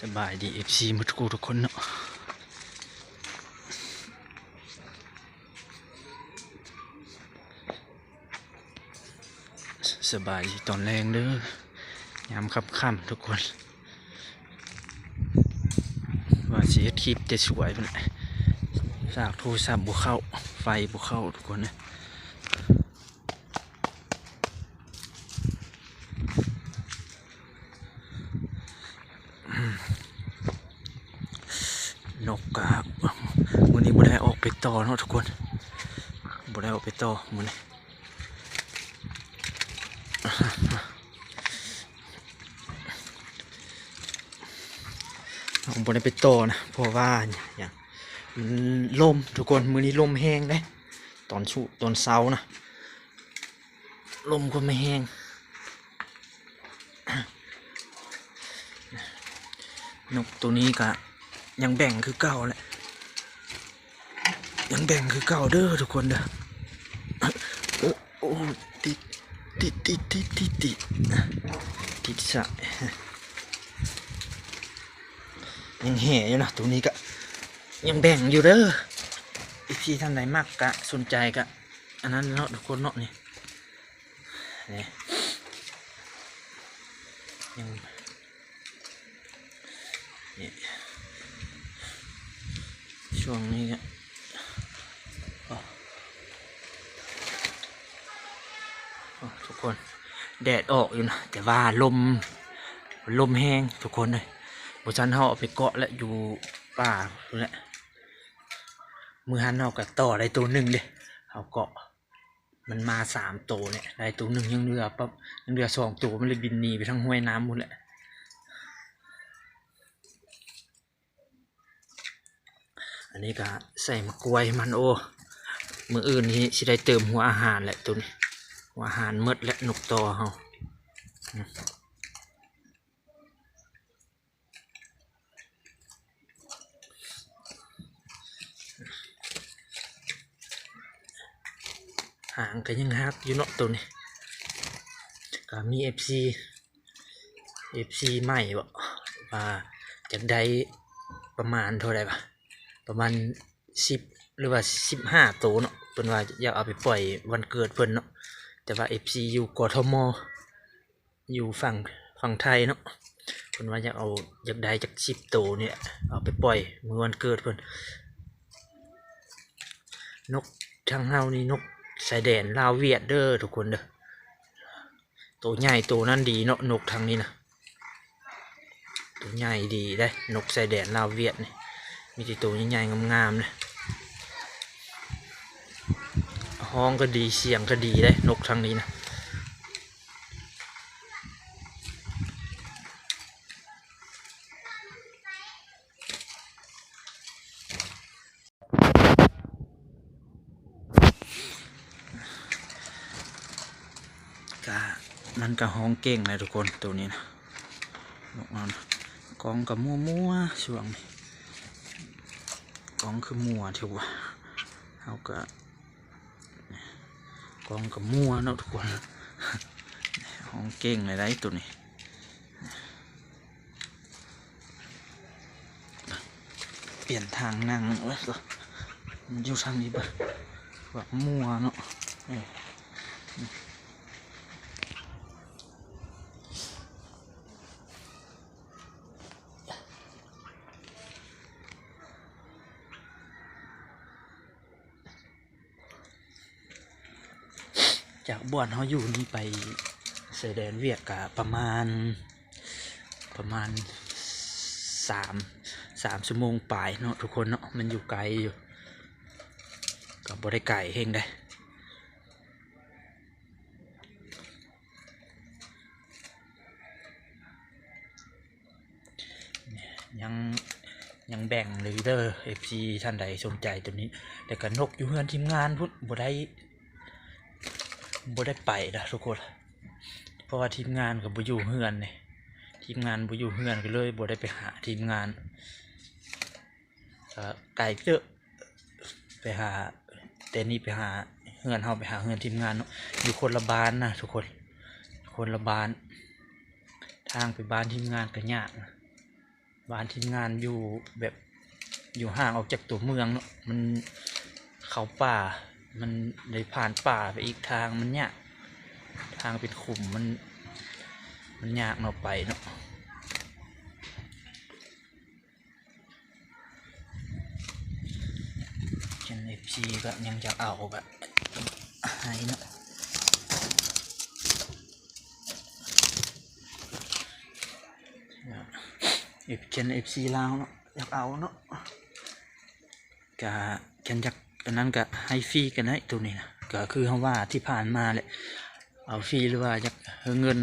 ສະບາຍດີ ເອັຟຊີ ໝົດທຸກຜູ້ທຸກຄົນເນາະ. ສະບາຍດີຕອນແລງເດີ ຍາມຄ່ຳໆ ທຸກຄົນ. ວ່າຊິເຮັດຄລິບແຕ່ສວຍພຸ້ນແຫຼະ ສາກໂທລະສັບບໍ່ເຂົ້າ ໄຟບໍ່ເຂົ້າ ທຸກຄົນເອີຍ. ນົກກະ ມື້ນີ້ບໍ່ໄດ້ອອກໄປຕໍ່ເນາະທຸກຄົນ ບໍ່ໄດ້ອອກໄປຕໍ່ມື້ນີ້. ເຮົາບໍ່ໄດ້ໄປຕໍ່ນະ ເພາະວ່າຫຍັງ ມັນລົມທຸກຄົນ ມື້ນີ້ລົມແຮງເດ້ ຕອນຊຸ ຕອນເຊົ້ານະ ລົມກໍມາແຮງ. ນົກໂຕນີ້ກະຍັງແບ່ງຄືເກົ່າແຫຼະ ຍັງແບ່ງຄືເກົ່າເດີທຸກຄົນເດີ. ໂອ້ ໂອ້ ຕິດ ຕິດ ຕິດ ຕິດ ຕິດ ຕິດ ຕິດສາຍ ຍັງແຫ່ຢູ່ນະ ໂຕນີ້ກະຍັງແບ່ງຢູ່ເດີ. ເອັຟຊີ ທ່ານໃດມັກກະສົນໃຈກະ ອັນນັ້ນເນາະທຸກຄົນເນາະ ນີ້ ນີ້ ຍັງ ນີ້ ຊ່ວງນີ້ກະ ໂອ້ ໂອ້ ທຸກຄົນ ແດດອອກຢູ່ນະ ແຕ່ວ່າລົມ ລົມແຮງທຸກຄົນເອີຍ. ບໍ່ຊັ້ນເຮົາເອົາໄປເກາະແຫຼະ ຢູ່ປ່າພຸ້ນແຫຼະ. ມື້ຫັ້ນເຮົາກະຕໍ່ໄດ້ໂຕໜຶ່ງເດ້ ເຮົາເກາະ ມັນມາສາມໂຕແຫຼະ ໄດ້ໂຕໜຶ່ງ ຍັງເຫຼືອປະ ຍັງເຫຼືອສອງໂຕ ມັນເລີຍບິນໜີໄປທາງຫ້ວຍນ້ຳພຸ້ນແຫຼະ. ອັນນີ້ກະໃສ່ໝາກກ້ວຍໃຫ້ມັນ ໂອ້ ມື້ອື່ນນີ້ຊິໄດ້ເຕີມຫົວອາຫານແຫຼະໂຕນີ້ ຫົວອາຫານໝົດແຫຼະ ນົກຕໍ່ເຮົາ. ຫາງກະຍັງຫັກຢູ່ເນາະໂຕນີ້ ກະມີເອັຟຊີ ເອັຟຊີໃໝ່ບໍ ວ່າຢາກໄດ້ປະມານເທົ່າໃດຫວາ ປະມານສິບ ຫຼືວ່າສິບຫ້າໂຕເນາະ ເພິ່ນວ່າຢາກເອົາໄປປ່ອຍວັນເກີດເພິ່ນເນາະ. ແຕ່ວ່າເອັຟຊີຢູ່ ກທມ ຢູ່ຝັ່ງ ຝັ່ງໄທເນາະ ເພິ່ນວ່າຢາກເອົາ ຢາກໄດ້ຈັກສິບໂຕນີ້ແຫຼະ ເອົາໄປປ່ອຍມື້ວັນເກີດເພິ່ນ. ນົກທາງເຮົານີ້ ນົກຊາຍແດນລາວຫວຽດເດີທຸກຄົນເດີ. ໂຕໃຫຍ່ໂຕນັ້ນດີເນາະ ນົກທາງນີ້ນະ ໂຕໃຫຍ່ດີເດ້ ນົກຊາຍແດນລາວຫວຽດນີ້ ມີແຕ່ໂຕໃຫຍ່ໆ ງາມໆ ເດ້. ຮ້ອງກໍດີ ສຽງກໍດີເດ້ ນົກທາງນີ້ນະ. ກະ ມັນກະຮ້ອງເກັ່ງແຫຼະທຸກຄົນ ໂຕນີ້ນະ ນົກເຮົານະ. ກ້ອງກະມົວໆ ຊ່ວງນີ້ ກ້ອງຄືມົວແທ້ຫວາ ເຮົາກະ ກ້ອງກະມົວເນາະທຸກຄົນ ຮ້ອງເກັ່ງຫຼາຍໃດ໋ໂຕນີ້. ປ່ຽນທາງນັ່ງ ໂອ້ຍ ມັນຢູ່ທາງນີ້ເບິດ ວ່າມົວເນາະ ເອີ. ຈາກບ່ອນເຮົາຢູ່ນີ້ໄປຊາຍແດນຫວຽດກະປະມານ ປະມານສາມ ສາມຊົ່ວໂມງປາຍເນາະທຸກຄົນເນາະ ມັນຢູ່ໄກຢູ່ ກະບໍ່ໄດ້ໄກເຮັງໃດ. ຍັງ ຍັງແບ່ງຢູ່ເດີ ເອັຟຊີ ທ່ານໃດສົນໃຈໂຕນີ້ ແລ້ວກະນົກຢູ່ເຮືອນທີມງານພຸ້ນ ບໍ່ໄດ້ ບໍ່ໄດ້ໄປນະທຸກຄົນ ເພາະວ່າທີມງານກະບໍ່ຢູ່ເຮືອນເດ້ ທີມງານບໍ່ຢູ່ເຮືອນ ກະເລີຍບໍ່ໄດ້ໄປຫາທີມງານ. ກະໄກເຕີບ ໄປຫາ ແຕ່ນີ້ໄປຫາເຮືອນເຮົາ ໄປຫາເຮືອນທີມງານເນາະ ຢູ່ຄົນລະບ້ານນະທຸກຄົນ ຄົນລະບ້ານ ທາງໄປບ້ານທີມງານກະຍາກນະ. ບ້ານທີມງານຢູ່ແບບ ຢູ່ຫ່າງອອກຈາກຕົວເມືອງເນາະ ມັນເຂົ້າປ່າ ມັນໄດ້ຜ່ານປ່າໄປອີກ ທາງມັນຍາກ ທາງເປັນຂຸມ ມັນ ມັນຍາກເນາະ ໄປເນາະ. ແກ່ນເອັຟຊີກໍຍັງຢາກເອົາ ກໍໃຫ້ເນາະ ແກ່ນເອັຟຊີລາວເນາະ ຢາກເອົາເນາະ ກະ ແກ່ນຢາກອັນນັ້ນກະໃຫ້ຟຣີກໍໄດ້ ໂຕນີ້ນະ ກໍຄືເຮົາວ່າທີ່ຜ່ານມາແຫຼະ ເອົາຟຣີ ຫຼືວ່າຢາກເງິນ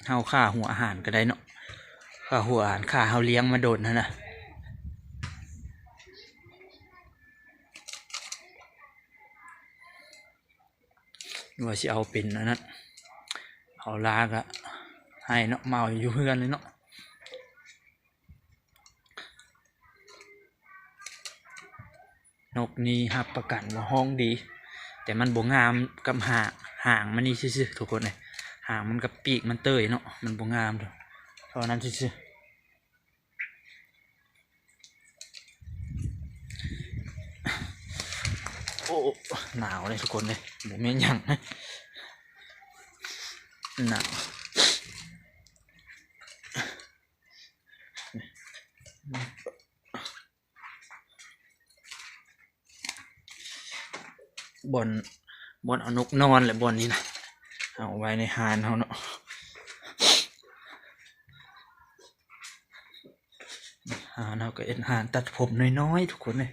ເຮົາຄ່າຫົວອາຫານກໍໄດ້ເນາະ ຄ່າຫົວອາຫານ ຄ່າເຮົາລ້ຽງມາດົນຫັ້ນນະ ຫຼືວ່າຊິເອົາເປັນອັນນັ້ນ ເອົາລາກະໃຫ້ເນາະ ມາເອົາຢູ່ເຮືອນເລີຍເນາະ. ນົກນີ້ຮັບປະກັນວ່າຮ້ອງດີ ແຕ່ມັນບໍ່ງາມກັບຫາ ຫາງມັນນີ້ຊື່ໆ ທຸກຄົນເອີຍ ຫາງມັນກັບປີກມັນເຕີຍເນາະ ມັນບໍ່ງາມ ເທົ່ານັ້ນຊື່ໆ. ໂອ້ ໜາວເດ້ທຸກຄົນເດ້ ບໍ່ແມ່ນຫຍັງ ໜາວ. ບ່ອນ ບ່ອນເອົານົກນອນແຫຼະ ບ່ອນນີ້ນະ ເອົາໄວ້ໃນຮ້ານເຮົາເນາະ ຮ້ານເຮົາກໍເຮັດຮ້ານຕັດຜົມນ້ອຍໆ ທຸກຄົນເອີຍ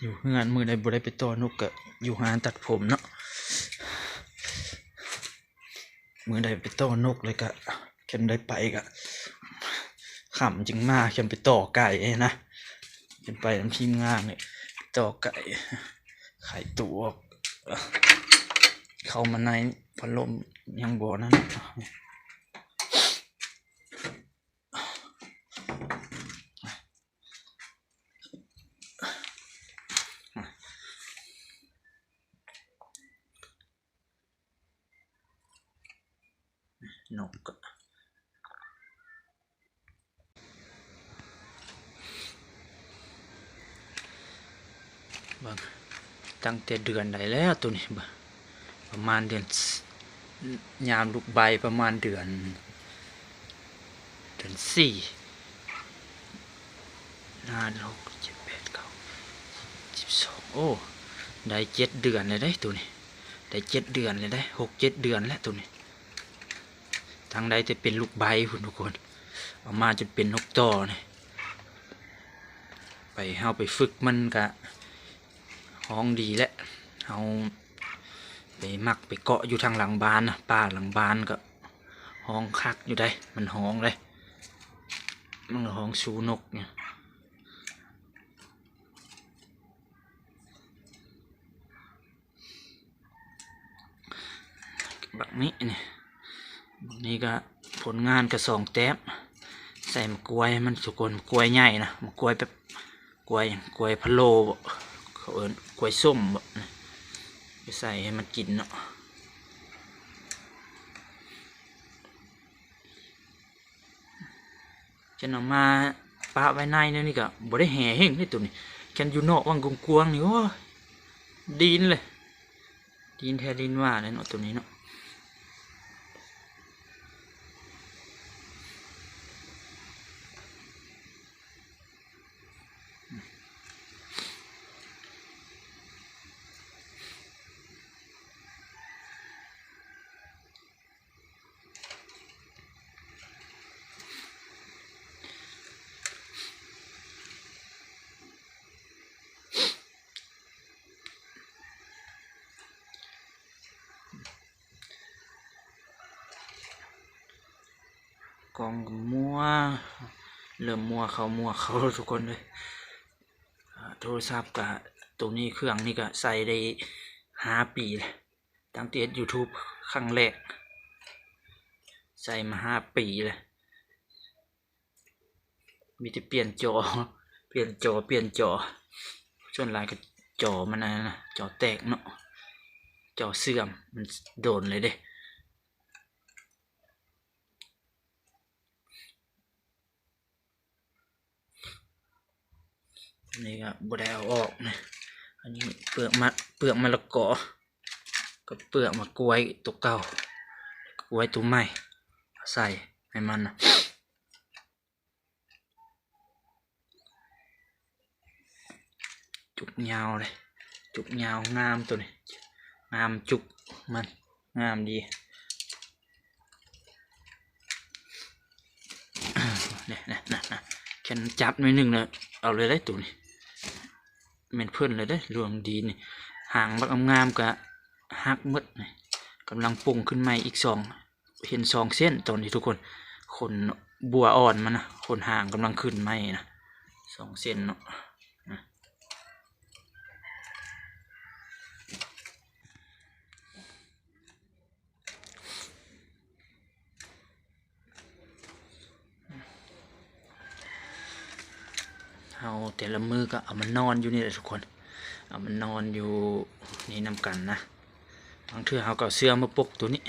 ຢູ່ເຮືອນ ມື້ໃດບໍ່ໄດ້ໄປຕໍ່ນົກກໍຢູ່ຮ້ານຕັດຜົມເນາະ. ມື້ໃດໄປຕໍ່ນົກແລ້ວກະ ຄັນໄດ້ໄປກະຄ່ຳຈຶ່ງມາ ຄັນໄປຕໍ່ໄກ່ນະ ຄັນໄປນຳທີມງານນີ້ ຕໍ່ໄກ່ ໄຂຕູ້ອອກ ເຂົ້າມາໃນພັດລົມຍັງບໍ່ນັ້ນ. ນົກ ເບິ່ງ ຕັ້ງແຕ່ເດືອນໃດແລ້ວໂຕນີ້ ປະມານເດືອນ ຍາມລູກໃບປະມານເດືອນ ເດືອນສີ່ ຫ້າ ຫົກ ເຈັດ ແປດ ເກົ້າ ສິບສອງ ໂອ້ ໄດ້ເຈັດເດືອນແລ້ວເດ້ໂຕນີ້ ໄດ້ເຈັດເດືອນແລ້ວເດ້ ຫົກເຈັດເດືອນແລ້ວໂຕນີ້ ທັງໄດ້ແຕ່ເປັນລູກໃບພຸ້ນທຸກຄົນ ເອົາມາຈົນເປັນນົກຕໍ່ນີ້ ໄປ ເຮົາໄປຝຶກມັນກະຮ້ອງດີແຫຼະ ເຮົາໄປມັກໄປເກາະຢູ່ທາງຫຼັງບ້ານນະ ປ່າຫຼັງບ້ານກໍ ຮ້ອງຄັກຢູ່ໃດ໋ ມັນຮ້ອງເດ້ ມັນຮ້ອງຊູນົກນີ້ ບັກນີ້ນີ້ ບັກນີ້ກໍຜົນງານກໍສອງແຕ້ມ ໃສ່ໝາກກ້ວຍໃຫ້ມັນ ທຸກຄົນ ໝາກກ້ວຍໃຫຍ່ນະ ໝາກກ້ວຍແບບ ກ້ວຍຫຍັງ ກ້ວຍພະໂລບໍ ເຂົາເອີ້ນກ້ວຍສົ້ມບໍ ໄປໃສ່ໃຫ້ມັນກິນເນາະ. ຄັນເອົາມາປະໄວ້ໃນແນວນີ້ກໍບໍ່ໄດ້ແຮ່ເຮັງເດ້ໂຕນີ້ ຄັນຢູ່ນອກຫວ່າງກວ້າງໆນີ້ ໂອ້ຍ ດີນເລີຍ ດີນແທ້ດີນວ່າເລີຍເນາະ ໂຕນີ້ເນາະ. ກ້ອງກໍມົວ ເລີ່ມມົວເຂົ້າມົວເຂົ້າທຸກຄົນເອີຍ. ອ່າ ໂທລະສັບກະ ໂຕນີ້ ເຄື່ອງນີ້ກະໃຊ້ໄດ້ຫ້າປີແລ້ວ ຕັ້ງແຕ່ເຮັດຢູທູບຄັ້ງແລກ ໃຊ້ມາຫ້າປີແລ້ວ ມີແຕ່ປ່ຽນຈໍ ປ່ຽນຈໍ ປ່ຽນຈໍ ສ່ວນຫຼາຍກໍຈໍມັນອັນນັ້ນນະ ຈໍແຕກເນາະ ຈໍເສື່ອມ ມັນໂດນແລ້ວເດ້. ນີ້ກໍບໍ່ໄດ້ເອົາອອກນະ. ອັນນີ້ເປືອກມະ ເປືອກມະລະກອ ກັບເປືອກໝາກກ້ວຍໂຕເກົ່າ ກ້ວຍໂຕໃໝ່ ເອົາໃສ່ໃຫ້ມັນນະ. ຈຸກຍາວເລີຍ ຈຸກຍາວງາມໂຕນີ້ ງາມຈຸກມັນ ງາມດີ. ນີ້ໆໆໆ ແຄ່ນຈັບໜ້ອຍໜຶ່ງແລ້ວເອົາເລີຍເດ້ໂຕນີ້ ແມ່ນເພິ່ນເລີຍເດ້ ດວງດີນີ້. ຫາງບັກງາມໆ ກະຫັກໝົດນີ້ ກຳລັງປົ່ງຂຶ້ນໃໝ່ອີກສອງ ເຫັນສອງເສັ້ນຕອນນີ້ທຸກຄົນ. ຂົນບົວອ່ອນມັນນະ ຂົນຫາງກຳລັງຂຶ້ນໃໝ່ນະ ສອງເສັ້ນເນາະ. ເຮົາແຕ່ລະມື້ກໍເອົາມານອນຢູ່ນີ້ແຫຼະທຸກຄົນ ເອົາມານອນຢູ່ນີ້ນຳກັນນະ. ບາງເທື່ອເຮົາກໍເອົາເສື່ອມາປົກໂຕນີ້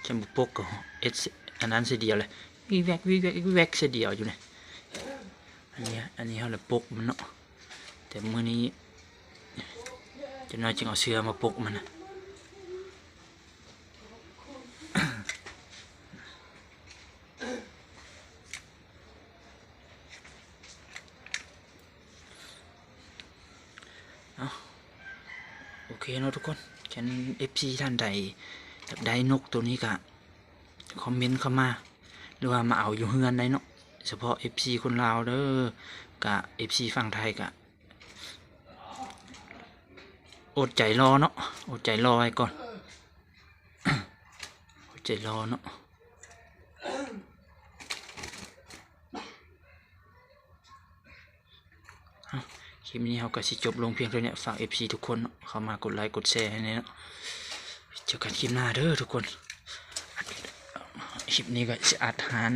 ຄັນບໍ່ປົກກໍເຮັດອັນນັ້ນໃສ່ດຽວເລີຍ ວິກແວັກ ວິກແວັກ ວິກແວັກໃສ່ດຽວຢູ່ນີ້. ອັນນີ້ ອັນນີ້ເຮົາລະປົກມັນເນາະ ແຕ່ມື້ນີ້ຈັກໜ້ອຍຈຶ່ງເອົາເສື່ອມາປົກມັນນະ. ເອົາ ໂອເຄເນາະທຸກຄົນ ຄັນເອັຟຊີທ່ານໃດຢາກໄດ້ນົກໂຕນີ້ກະຄອມເມັນເຂົ້າມາ ຫຼືວ່າມາເອົາຢູ່ເຮືອນໄດ້ເນາະ. ສະເພາະເອັຟຊີຄົນລາວເດີ ກະເອັຟຊີຝັ່ງໄທກະ ອົດໃຈລໍເນາະ ອົດໃຈລໍໄວ້ກ່ອນ ອົດໃຈລໍເນາະ. ຄລິບນີ້ເຮົາກໍຊິຈົບລົງພຽງເທົ່ານີ້ ຝາກເອັຟຊີທຸກຄົນເນາະ ເຂົ້າມາກົດໄລກົດແຊໃຫ້ແດ່ເນາະ. ເຈີກັນຄລິບໜ້າເດີທຸກຄົນ. ຄລິບນີ້ກໍຊິອັດຮ້ານ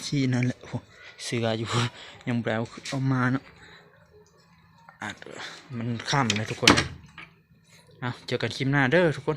ທີ່ນັ້ນແຫຼະ ໂອ້ ເສື້ອຢູ່ ຍັງບໍ່ໄດ້ເອົາ ເອົາມາເນາະ ອັດ ມັນຄ່ຳແລ້ວທຸກຄົນ. ເອົາ ເຈີກັນຄລິບໜ້າເດີທຸກຄົນ.